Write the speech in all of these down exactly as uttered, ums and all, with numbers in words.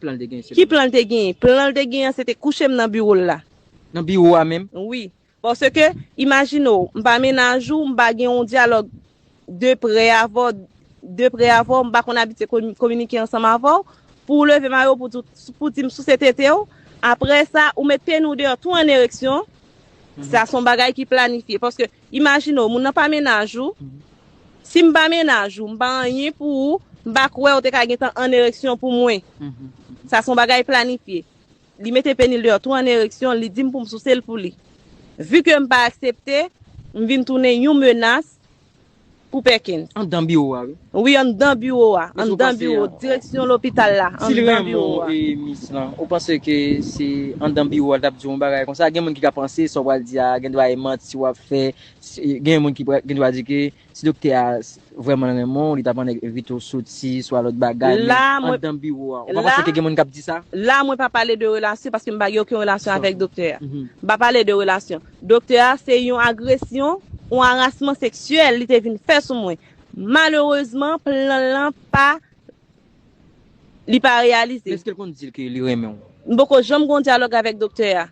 plan l te genyen? Ki plan l te genyen? Plan l te genyen, se te kouche m nan biwo l la. Nan biwo a menm? Wi. Paske, imajine w, m pa mennaj ou, m pa gen yon dyalòg de prè avè w, de prè avè w, m pa konn abitye komi- kominike ansanm avè w, pou w leve mayo pou, tou- pou di m souse tete w, apre sa, ou met pye nou deyò tou an ereksyon, sa se yon bagay ki planifye. Paske, imajine w, moun nan pa mennaj ou, si m pa mennaj ou, m pa anyen pou ou, m pa kwè ou te ka gentan an ereksyon pou mwen. Sa se yon bagay planifye. Li mete pye n deyò tou an ereksyon, li di m pou m souse l pou li. Vi ke m pa aksepte, m vin tounen yon menas pou Perkins. Anndan biwo a, wi. Wi, anndan biwo a. Anndan biwo, direksyon lopital la, anndan biwo a. Si l renmen w, e, mis lan, ou panse ke se anndan biwo a l t ap di w yon bagay konsa? Gen moun ki ka panse sa w pral di a, gen dwa e manti w ap fè. Si- Gen moun ki pra- gen dwa di ke si doktè a s- vrèman renmen w, li t ap annik envite w soti, swa lòt bagay, men anndan biwo a. Ou pa panse ke gen moun k ap di sa? La, mwen pa pale de relasyon paske m pa gen okenn relasyon avèk doktè a. M pa pale de relasyon. Doktè a, se yon agresyon, yon arasman seksyèl li te vin fè sou mwen. Malerezman, plan lan pa, li pa reyalize. Men èske l konn di l ke li renmen w? M poko janm gon dyalòg avèk doktè a.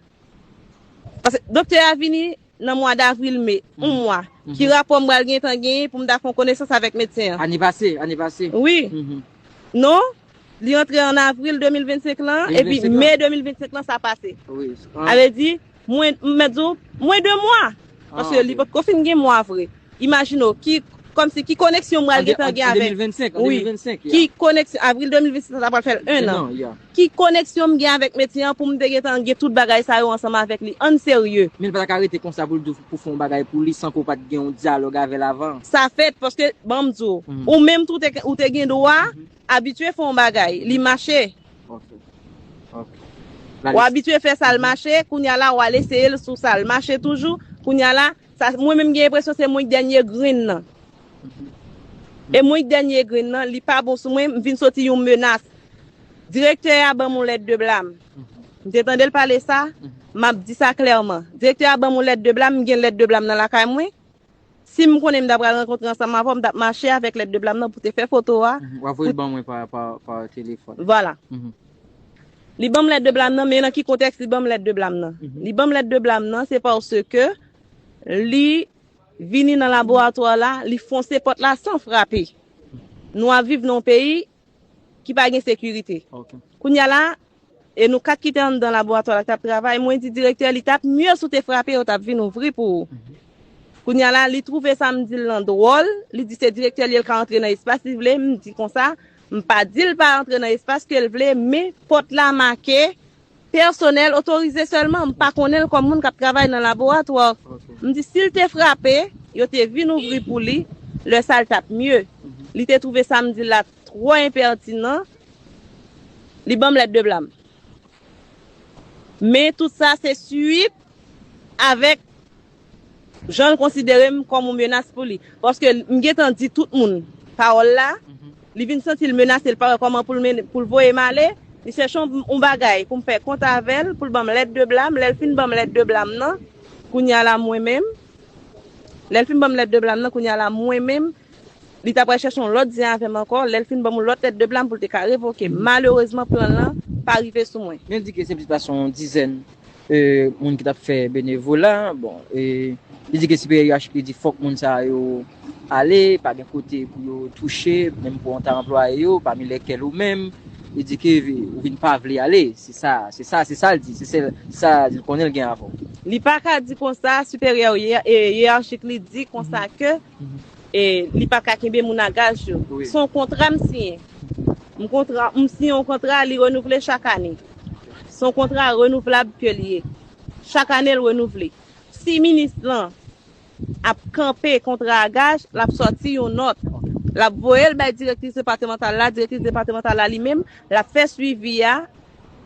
Paske doktè a vini nan mwa davril, me, yon mwa. Ki rapò m pral gentan genyen pou m ta fè yon konesans avèk medsen an? Ane pase, ane pase. Wi. Non, li antre an avril de mil vennsenk lan, epi me de mil vennsenk lan sa pase. Sa vle di, mwen, m mèt di w, mwen de mwa. Paske li potko fin gen mwa vre. Imajine w, ki, kòmsi, ki koneksyon m pral gentan gen avèk. An de mil vennsenk, an de mil vennsenk, ki koneksyon, avril de mil vennsenk sa pral fè l en an. Ki koneksyon m gen avèk medsen an pou m te gentan gen tout bagay sa yo ansanm avèk li? Ann serye. Men l pa ta ka rete konsa pou l di w pou fè yon bagay pou li san ke w pa t gen yon dyalòg avè l avan? Sa fèt, paske, ban m di w, ou menm tou te, ou te gen dwa abitye fè yon bagay, li mache. Ok. Ok. W abitye fè sa l mache, kounye a la, w al eseye l sou sa l mache toujou, kounye a la, sa, mwen menm gen enpresyon se mwen k dènye grenn nan. E mwen k dènye grenn nan, li pa bon sou mwen, m vin soti yon menas. Direktè a ban m yon lèt de blam. M te tande l pale sa, m ap di sa klèman. Direktè a ban m yon lèt de blam, m gen lèt de blam nan lakay mwen. Si m konnen m ta pral rankontre ansanm avè w, m t ap mache avèk lèt de blam nan pou te fè foto a. W ap voye l ban mwen pa, pa, pa telefòn. Vwala. Li ban m lèt de blam nan, men nan ki kontèks li ban m lèt de blam nan? Li ban m lèt de blam nan, se paske li vini nan laboratwa la, li fonse pòt la san frape. Nou ap viv nan yon peyi ki pa gen sekirite. Ok. Kounye a la, e nou kat ki te anndan laboratwa la k t ap travay, mwen di direktè, li t ap mye si w te frape, yo t ap vin ouvri pou ou. Kounye a la, li twouve sa m di l lan dwòl, li di se direktè li ye, l ka antre nan espas li vle, m di konsa, m pa di l pa antre nan espas ke l vle, men pòt la make, pèsonèl otorize sèlman, m pa konnen l kòm moun k ap travay nan laboratwa. Ok. M di si l te frape, yo te vin ouvri pou li, lè sa l t ap mye. Li te twouve sa m di l la twò enpètinan, li ban m lèt de blam. Men tout sa se swit avèk jan l konsidere m kòm yon menas pou li. Paske m gentan di tout moun pawòl la, li vin santi l menase, l pa wè kòman pou l men- pou l voye m ale, li chèche yon, yon bagay pou m fè kont avè l, pou l ban m lèt de blam, lè l fin ban m lèt de blam nan, kounye a la mwen menm, lè l fin ban m lèt de blam nan, kounye a la mwen menm, li ta pral chèche yon lòt zen avè m ankò, lè l fin ban m yon lòt lèt de blam pou l te ka revoke m. Malerezman, plan lan pa rive sou mwen. Men l di ke se plis pase yon dizèn, e, moun ki t ap fè benevola. Bon, e, li di ke siperyè yerachi li di fòk moun sa yo ale, pa gen kote pou yo touche, menm pou yon ta anplwaye yo, pami lèkèl ou menm. Li di ke vi- ou vin pa vle ale. Se sa, se sa, se sa l di. Se sèl sa l konnen l gen avè w. Li pa ka di konsa, siperyè ye- e, yerachi li di konsa ke e li pa ka kenbe moun a gaj yo. Wi. Se yon kontra m siyen. M kontra, m siyen yon kontra, li renouvle chak ane. Se yon kontra renouvlab ke li ye. Chak ane, l renouvle. Si minis lan ap kanpe kontra a gaj, l ap sòti yon nòt. Ok. L ap voye l bay direktris depatmantal la, direktris depatmantal la li menm, l ap fè swivi a,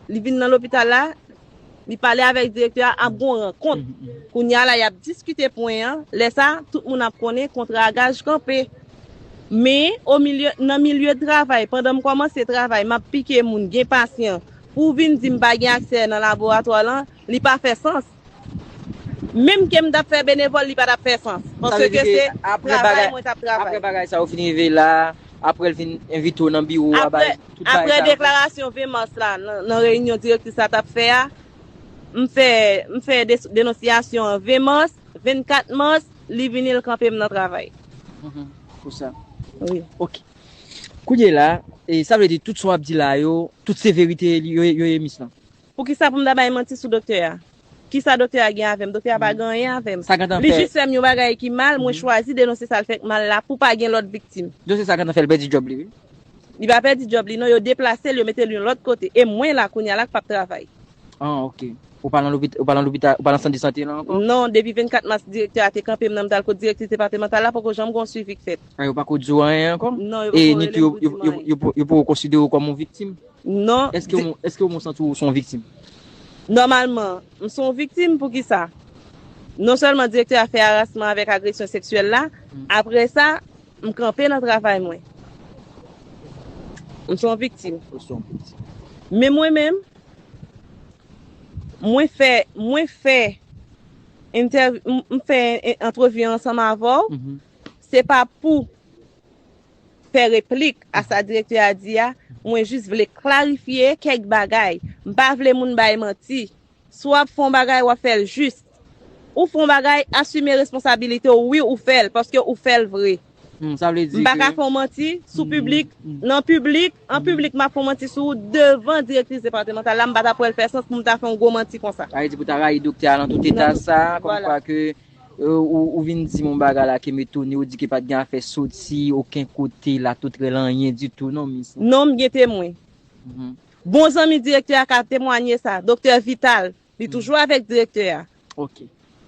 li vin nan lopital la, li pale avèk direktè a, ap gon rankont. Kounye a la, y ap diskite pwen an. Lè sa, tout moun ap konnen kontra a gaj kanpe. Men, o milye, nan milye travay, pandan m kòmanse travay, m ap pike moun, gen pasyan, pou w vin di m pa gen aksè nan laboratwa lan, li pa fè sans. Menm ke m t ap fè benevòl, li pa t ap fè sans. Paske se travay mwen t ap travay. Apre bagay sa yo fin rive la, apre l vin envite w nan biwo a, bay tout bagay sa yo? Apre deklarasyon ven mas la, nan, nan reyinyon direktris la t ap fè a, m fè, m fè de-, denonsyasyon an ven mas, vennkat mas, li vini, l kanpe m nan travay. Mhm. Pou sa. Wi. Ok. Kounye la, e, sa vle di tout sa w ap di la yo, tout se verite li, yo, yo ye, Miss lan? Poukisa pou m ta bay manti sou doktè a? Kisa doktè a gen avè m? Doktè a pa gen anyen avè m. Sa gentan fè. Li jis fè m yon bagay ki mal, mwen chwazi denonse sa l fè k mal la pou pa gen lòt viktim. Dosye sa gentan fè l pèdi djòb li, wi. Li pa pèdi djòb li, non, yo deplase l, yo mete l yon lòt kote. E mwen la, kounye a la, k p ap travay. Ah, ok. Ou pa nan lopit-, ou pa nan lopita-, ou pa nan sant de sante lan ankò? Non, depi vennkat mas, direktè a te kanpe m nan m t al kot direktris depatmantal la, poko janm gen yon swivi k fèt. Ah, yo pako di w anyen ankò? Non, yo poko rele m pou di m anyen. E ni tou, yo, yo, yo, yo, yo poko konsidere w kòm yon viktim? Non. Èske w, èske w santi w se yon viktim? Nòmalman, m se yon viktim, poukisa? Non sèlman direktè a fè arasman avèk agresyon seksyèl la, apre sa, m kanpe nan travay mwen. M se yon viktim. Ou se yon viktim. Men mwen menm, mwen fè, mwen fè entèv-, m, m fè en-, antrevi ansanm avè w, se pa pou fè replik a sa direktè a di a, mwen jis vle klarifye kèk bagay. M pa vle moun bay manti. Si w ap fè yon bagay, w ap fè l jis. Ou fè yon bagay, asime responsabilite w, wi, ou fè l, paske ou fè l vre. Hmm, sa vle di m pa ka fè yon manti sou piblik, nan piblik, an piblik, m ap fè yon manti sou ou devan direktris depatmantal la, m pa ta wè l fè sans pou m ta fè yon gwo manti konsa. Sa vle di pou ta rayi doktè a nan tout eta sa, kòmkwa ke E, ou, ou vin di m yon bagay la ke m etone, ou di ke pa t gen afè soti okenn kote, la tout rèl anyen ditou, non, Miss? Non, m gen temwen. Mhm. Bon zanmi direktè a ka temwanye sa, doktè Vital, li toujou avèk direktè a. Ok.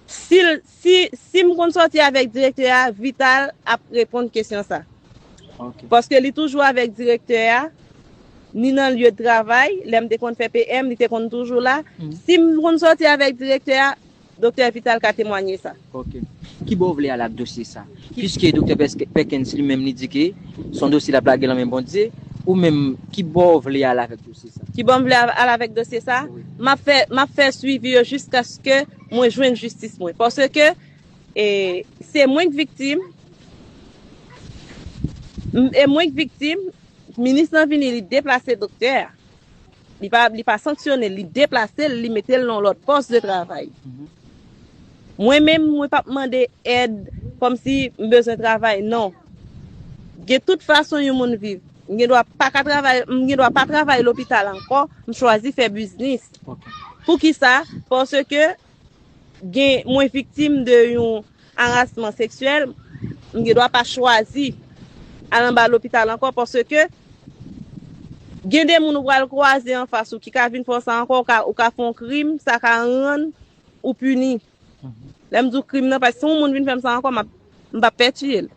Si l, si, si m konn sòti avèk direktè a, Vital ap reponn kesyon sa. Ok. Paske li toujou avèk direktè a, ni nan lye de travay, lè m te konn fè P M, li te konn toujou la. Mhm. Si m konn sòti avèk direktè a, Doktè Vital ka temwanye sa. Ok. Kibò w vle al ak dosye sa? Piske Doktè Pèske-, Perkins li menm li di ke se yon dosye l ap lage nan men Bondye, ou menm kibò w vle al avèk dosye sa? Kibò m vle al, al avèk dosye sa? Wi. M ap fè, m ap fè swivi yo jiskaske mwen jwenn jistis mwen. Paske, e, se mwen k viktim, m, e mwen k viktim, minis lan vini, li deplase doktè a. Li pa, li pa sanksyone l, li deplase l, li mete l nan yon lòt pòs de travay. Mhm. Mwen menm, mwen p ap mande èd kòmsi m bezwen travay, non. Gen tout fason yon moun viv. M gen dwa pa ka travay, m gen dwa pa travay lopital ankò, m chwazi fè biznis. Ok. Poukisa? Paske gen, mwen viktim de yon arasman seksyèl, m gen dwa pa chwazi al anba lopital ankò, paske gen de moun ou pral kwaze anfas ou ki ka vin fè w sa ankò, ou ka, ou ka fè yon krim, sa ka rann ou pini. Mhm. Lè m di w krim nan, paske si yon moun vin fè m sa ankò, m ap, m p ap pè tiye l.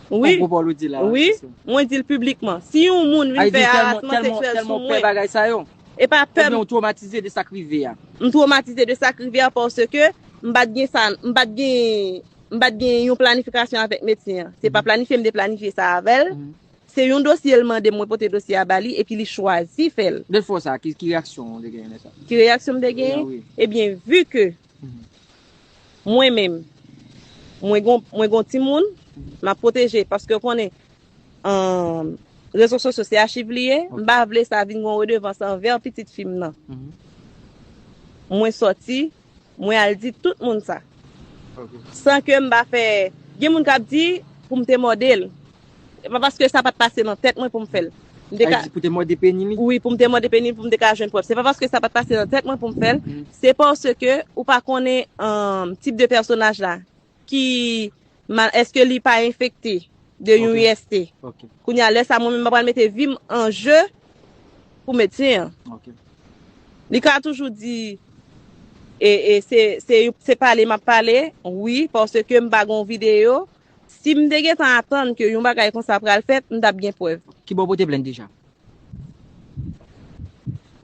Wi. Ou, ou pa w di la, wi, se sa. Mwen di l piblikman. Si yon moun vin fè arasman seksyèl sou mwen, e pa pè m. Oubyen ou twomatize de sa k rive a. M twomatize de sa k rive a paske m pa t gen sa, m pa t gen, m pa t gen yon planifikasyon avèk medsen an. Se pa planifye m te planifye sa avè l. Mhm. Se yon dosye l mande m, mwen pote dosye a ba li, epi li chwazi fè l. Lè l fè w sa, ki, ki reyaksyon w te genyen lè sa? Ki reyaksyon m te genyen? Wi. Ebyen, vi ke mwen menm, mwen gon, mwen gon timoun, m ap pwoteje, paske w konnen, an, rezo sosyo se achiv li ye, m pa vle sa vin gon redevans anvè pitit fi m nan. Mhm. Mwen sòti, mwen al di tout moun sa. Ok. San ke m pa fè, gen moun k ap di pou m te mòde l. E pa paske sa pa t pase nan tèt mwen pou m fè l. M te ka. Sa vle di pou te mòde peni li? Wi, pou m te mòde peni l, pou m te ka jwenn prèv. Se pa paske sa pa t pase nan tèt mwen pou m fè l. Mhm. Se paske ou pa konnen, um, tip de pèsonaj la ki mal, èske li pa enfekte de yon I S T. Ok. Kounye a, lè sa, mwen menm, m pa pral mete vi m an je pou medsen an. Ok. Li ka toujou di, e, e, se, se, se pale m ap pale, wi, paske m pa gon videyo. Si m te gentan atann ke yon bagay konsa pral fèt, m t ap gen prèv. Kibò w pote plent deja?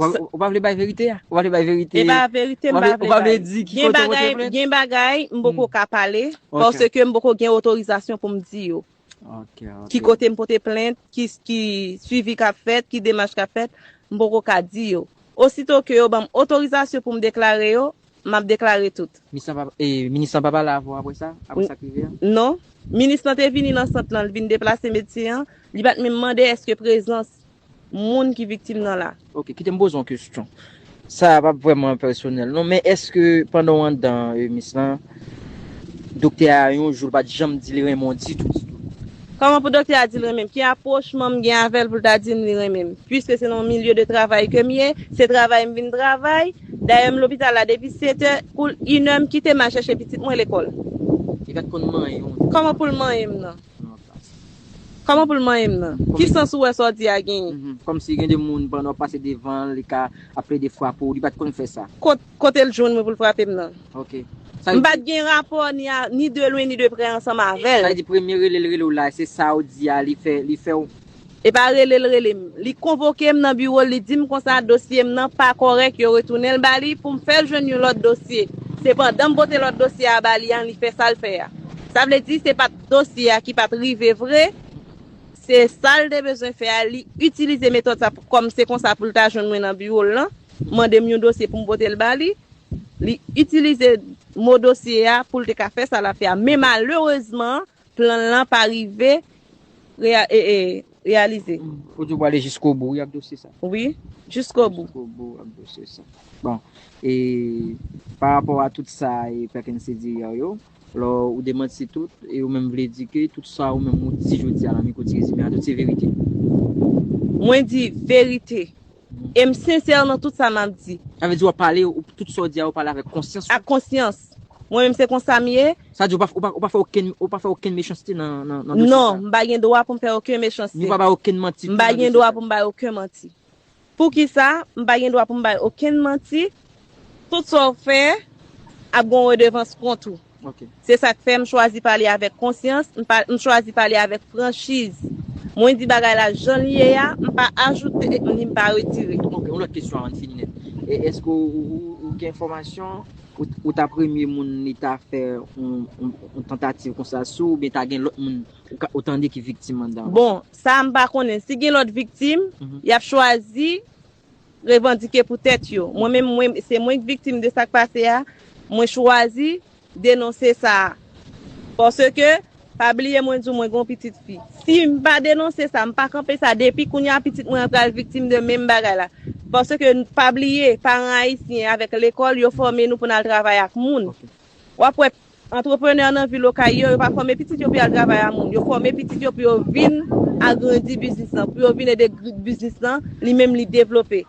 Ou pa, ou pa vle bay verite a? Ou pa vle bay verite? E pa verite, m pa vle bay. Ou pa vle di ki kote w pote plent? Gen bagay, gen bagay, m poko ka pale, paske m poko gen otorizasyon pou m di yo. Ok, ok. Ki kote m pote plent, ki, ki swivi k ap fèt, ki demach k ap fèt, m poko ka di yo. Osito ke yo ban m otorizasyon pou m deklare yo, m ap deklare tout. Minis lan pa, e, minis lan pa pale avè w apre sa? Apre sa k rive a? Non. Minis lan te vini nan sant lan, l vin deplase medsen an. Li pa t menm mande èske prezans moun ki viktim nan la. Ok, kite m poze yon kesyon. Sa a p ap vrèman pèsonèl, non, men èske pandan w anndan, e, minis lan, doktè a yon jou l pa t janm di li renmen w ditou, ditou? Kòman pou doktè a di l renmen m? Ki apwochman m gen avè l pou l ta di m li renmen m? Piske se nan yon milye de travay ke m ye, se travay m vin travay. Dayè, m lopital la depi sèt è, kou l inè, m kite m al chèche pitit mwen lekòl. Li pa t konn manyen w? Kòman pou l manyen m nan? Kòman pou l manyen m nan? Ki sans ou wè sa w di a genyen? Mhm. Kòmsi gen de moun, pandan w ap pase devan l, li ka ap plede frape w, li pa t konn fè sa. Kot-, kote l jwenn mwen pou l frape m nan? Ok. M pa t gen rapò ni a, ni de lwen ni de prè ansanm avè l. Sa vle di premye rele l rele w la, se sa w di a, li fè, li fè w. E pa rele l rele m. Li konvoke m nan biwo l, li di m konsa dosye m nan pa kòrèk, yo retounen l ba li pou m fè l jwenn yon lòt dosye. Se pandan m pote lòt dosye a ba li a, li fè sa l fè a. Sa vle di se pa t dosye a ki pa t rive vre, se sa l te bezwen fè a, li itilize metòd sa pou, kòm se konsa pou l ta jwenn mwen nan biwo l lan, mande m yon dosye pou m pote l ba li. Li itilize mo dosye a pou l te ka fè sa l ap fè a. Men malerezman, plan lan pa rive reya-, e, e, reyalize. Mm. Ou di w prale jiskobou, wi, ak dosye sa? Wi, jiskobou. Jiskobou ak dosye sa. Bon, e pa rapò a tout sa e Perkins te di yè yo, lò ou demanti tout, e ou menm vle di ke tout sa ou menm ou di jodi a nan mikwo Ti Rezime a, tout se verite? Mwen di verite. E m sensè nan tout sa m ap di. Sa vle di w ap pale, ou, tout sa w di a, ou pale avèk konsyans ou? Ak konsyans. Mwen menm se konsa m ye. Sa di ou pa, ou pa, ou pa fè okenn, ou pa fè okenn mechanste nan, nan, nan dosye sa? Non, m pa gen dwa pou m fè okenn mechanste. Ni w pa bay okenn manti tou nan dosye sa? M pa gen dwa pou m bay okenn manti. Poukisa m pa gen dwa pou m bay okenn manti? Tout sa w fè ap gen yon redevans kont ou. Ok. Se sa k fè m chwazi pale avèk konsyans, m pa, m chwazi pale avèk franchiz. Mwen di bagay la jan l ye a, m pa ajoute ni m pa retire. Ok, yon lòt kesyon avan n fini nèt. E èske ou, ou, ou, ou gen enfòmasyon ou, ou ta premye moun li ta fè yon, yon, yon tantativ konsa sou, oubyen ta gen lòt moun ou ka, ou tande ki viktim anndan? Bon, sa m pa konnen. Si gen lòt viktim, mhm, y ap chwazi revandike pou tèt yo. Mwen menm, mwen, se mwen k viktim de sa k pase a, mwen chwazi denonse sa a. Paske, pa bliye mwen di w mwen gen yon pitit fi. Si m pa denonse sa, m pa kanpe sa, depi kounye a pitit mwen an pral viktim de menm bagay la. Paske, pa bliye, paran ayisyen avèk lekòl, yo fòme nou pou n al travay ak moun. Ok. W ap wè, antreprenè nan vil Okay yo, yo pa fòme pitit yo pou y al travay a moun. Yo fòme pitit yo pou yo vin agrandi biznis lan, pou yo vin ede gri-, biznis lan, li menm li devlope.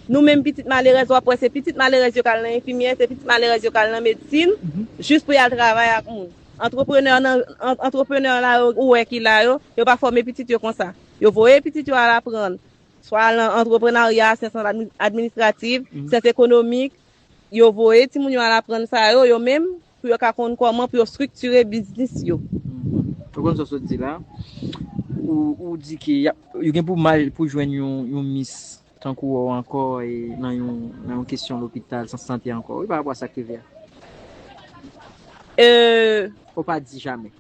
Nou menm pitit malerèz, w ap wè se pitit malerèz yo k al nan enfimyè, se pitit malerèz yo k al nan medsin, mhm, jis pou y al travay ak moun. Antreprenè nan, an-, antreprenè la yo, ou wè ki la yo, yo pa fòme pitit yo konsa. Yo voye pitit yo al aprann, swa al nan antreprenarya, syans admi-, administrativ, mhm, syans ekonomik, yo voye timoun yo al aprann sa yo, yo menm, pou yo ka konn kòman pou yo estriktire biznis yo. Mhm. Ou konn sa w sot di la? Ou, ou di ke y ap, yo gen pou mal pou jwenn yon, yon mis tankou w ankò, e nan yon, nan yon kesyon lopital, sant sante ankò, wi, pa rapò a sa k rive a. Euh, Fò w pa di jamè.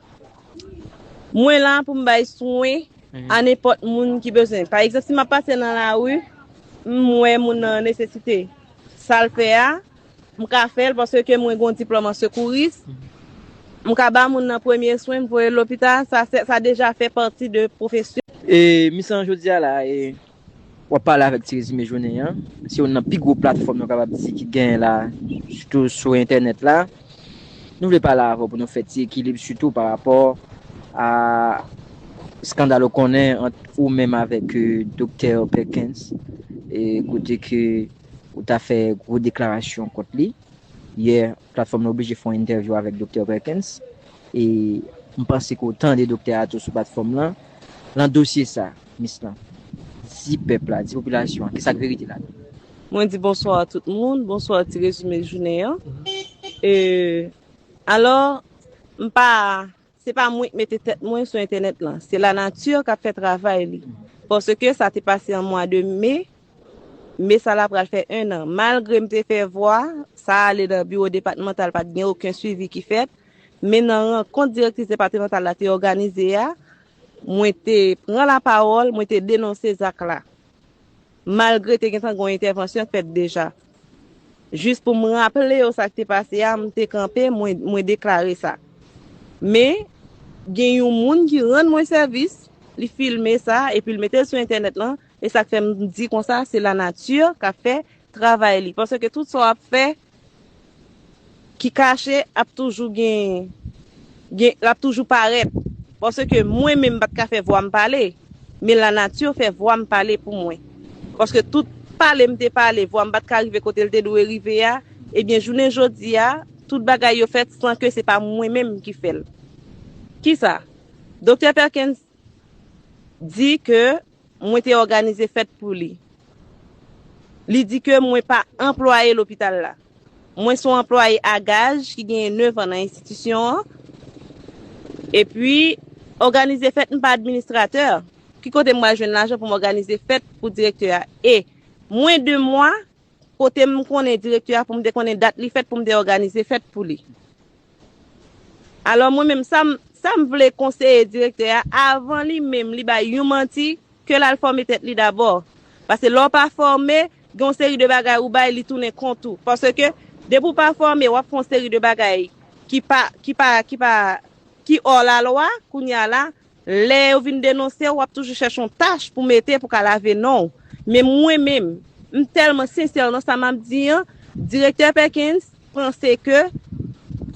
Mwen la pou m bay swen, mhm, a nenpòt moun ki bezwen. Pa egzanp, si m ap pase nan lari, m wè moun nan an nesesite. Sa l fè a, m ka fè l paske mwen gen yon diplòm an sekouris. Mhm. M ka ba moun nan premye swen, m voye l lopital, sa, sa, sa deja fè pati de pwofesyon. E, misan jodi a la, e, w ap pale avèk Ti Rezime Jounen an. Se youn nan pi gwo platfòm nou kapab di ki genyen la, sitou sou entènèt la. Nou vle pale avè w pou nou fè ti ekilib, sitou pa rapò a eskandal ou konnen ant ou menm avèk, e, Doktè Perkins, e kote ke ou ta fè gwo deklarasyon kont li. Yè, platfòm nan oblije fè yon entèvyou avèk Doktè Perkins. E m panse ke w tande doktè a tou sou platfòm lan. Nan dosye sa, mis lan, di pèp la, di popilasyon an, kisa k verite ladan? Mwen di bonswa a tout moun, bonswa Ti Rezime Jounen an. E, alò, m pa, se pa mwen k mete tèt mwen sou entènèt lan, se lanati k ap fè travay li. Paske sa te pase an mwa de me, me sa la pral fè en an. Malgre m te fè vwa, sa ale nan biwo depatmantal, pa t gen okenn swivi ki fèt, men nan rankont direktris depatmantal la te òganize a, mwen te pran lapawòl, mwen te denonse zak la. Malgre te gentan gen yon entèvansyon k fèt deja. Jis pou m raple yo sa k te pase a, m te kanpe, mwen, mwen deklare sa. Men, gen yon moun ki rann mwen sèvis, li filme sa, epi l mete l sou entènèt lan, e sa k fè m di konsa, se lanati k ap fè travay li. Paske tout sa w ap fè, ki kache ap toujou gen, gen, l ap toujou parèt. Paske mwen menm m pa t ka fè vwa m pale, men lanati fè vwa m pale pou mwen. Paske tout pale m te pale, vwa m pa t ka rive kote l te dwe rive a, ebyen, jounen jodi a, tout bagay yo fèt san ke se pa mwen menm ki fè l. Kisa? Doktè Perkins di ke mwen te òganize fèt pou li. Li di ke mwen pa anplwaye lopital la. Mwen se yon anplwaye a gaj ki genyen nèf an nan enstitisyon an. Epi, òganize fèt, m pa administratè. Ki kote m pral jwenn lajan pou m òganize fèt pou direktè a? E mwen de mwa, kote m konnen direktè a pou m te konnen dat li fèt pou m te òganize fèt pou li. Alò, mwen menm, sa m, sa m vle konseye direktè a, avan li menm, li bay yon manti, ke l al fòme tèt li dabò. Paske lè w pa fòme, gen yon seri de bagay ou bay, li tounen kont ou. Paske, depi w pa fòme, w ap fè yon seri de bagay ki pa, ki pa, ki pa, ki hors la loi, kounye a la, lè yo vin denonse w, w ap toujou chèche yon tach pou mete, pou ka lave non w. Men mwen menm, m tèlman sensè nan sa m ap di an, direktè Perkins, panse ke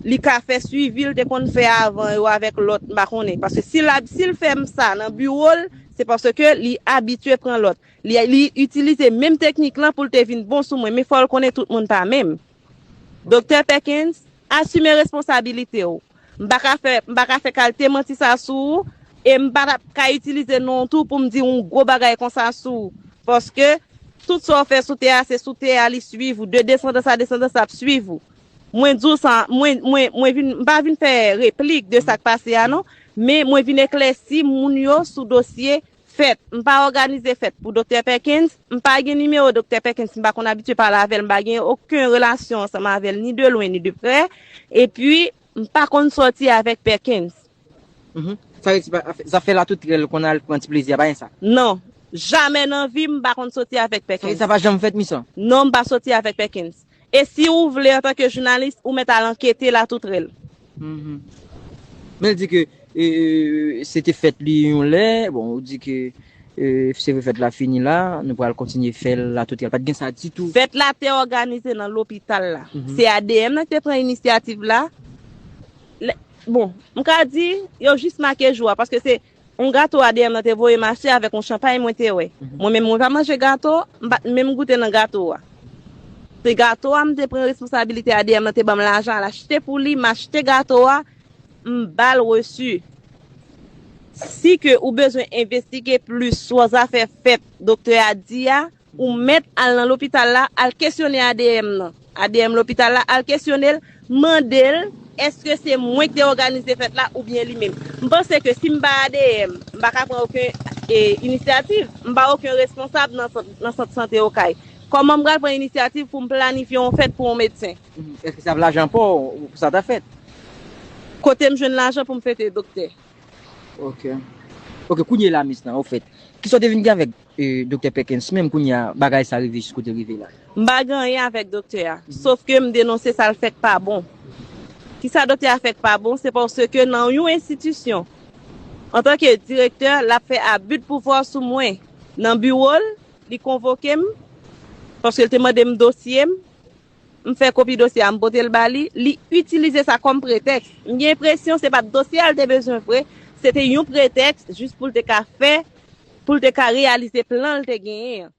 li ka fè swivi l te konn fè avan yo avèk lòt, m pa konnen. Paske si l, si l fè m sa nan biwo l, se paske li abitye pran lòt. Li, li itilize menm teknik lan pou l te vin bon sou mwen, men fò l konnen tout moun pa menm. Doktè Perkins, asime responsabilite w. M pa ka fè, m pa ka fè kalite manti sa sou ou, e m pa t ap ka itilize non w tou pou m di yon gwo bagay konsa sou ou. Paske tout sa w fè sou tè a, se sou tè a li swiv ou. De desandans a desandans ap swiv ou. Mwen di w sa, mwen, mwen, mwen vin, m pa vin fè replik de sa k pase a non, men mwen vin eklèsi moun yo sou dosye fèt. M pa òganize fèt pou Doktè Perkins, m pa gen nimewo Doktè Perkins, m pa konn abitye pale avè l, m pa gen okenn relasyon ansanm avè l, ni de lwen, ni de prè. Epi, m pa konn sòti avèk Perkins. Mhm. Sa vle di, pa, zafè Latoutrèl konn al pran ti plezi a, pa gen sa? Non. Jamè nan vi m, m pa konn sòti avèk Sa vle di, Perkins. Sa pa janm fèt, misan? Non, m pa sòti avèk Perkins. E si ou vle, antanke jounalis, ou mèt al ankete Latoutrèl. Mhm. Men l di ke, e, se te fèt li yon lè, bon, ou di ke, e, se vre fèt la fini la, nou pral kontinye fè l Latoutrèl. Pa t gen sa ditou. Fèt la te òganize nan lopital la. Mhm. Se A D M nan ki te pran inisyativ la. Lè, bon, m ka di, yo jis make jou a, paske se yon gato A D M nan te voye m achte avèk yon chanpay mwen te wè. Mhm. Mwen menm, mwen pa manje gato, m pa t menm goute nan gato a. Se gato a, m te pran responsabilite A D M nan te ban m lajan al achte pou li, m achte gato a, m ba l resi. Si ke ou bezwen envestige plis sou zafè fèt doktè a di a, ou mèt al nan lopital la, al kesyone A D M nan. A D M lopital la, al kesyone l, mande l, èske se mwen ki te òganize fèt la oubyen li menm? M panse ke si m pa A D M, m pa ka pran okenn, e, inisyativ, m pa okenn responsab nan sant, nan sant sante Okay. Kòman m pral pran inisyativ pou m planifye yon fèt pou yon medsen? Mhm. Èske se ap lajan pa w pou sa ta fèt? Kote m jwenn lajan pou m fete doktè? Ok. Ok, kounye la, Miss lan, ofèt, kisa w te vin gen avèk, e, Doktè Perkins menm kounye a, bagay sa rive jis kote l rive la? M pa gen anyen avèk doktè a, mhm, sof ke m denonse sa l fè k pa bon. Kisa doktè a fè k pa bon, se paske nan yon enstitisyon, antanke direktè, l ap fè abi de pouvwa sou mwen. Nan biwo l, li konvoke m, paske l te mande m dosye m, m fè kopi dosye a, m pote l ba li, li itilize sa kòm pretèks. M gen enpresyon se pa t dosye a l te bezwen vre, se te yon pretèks jis pou l te ka fè, pou l te ka reyalize plan l te genyen an.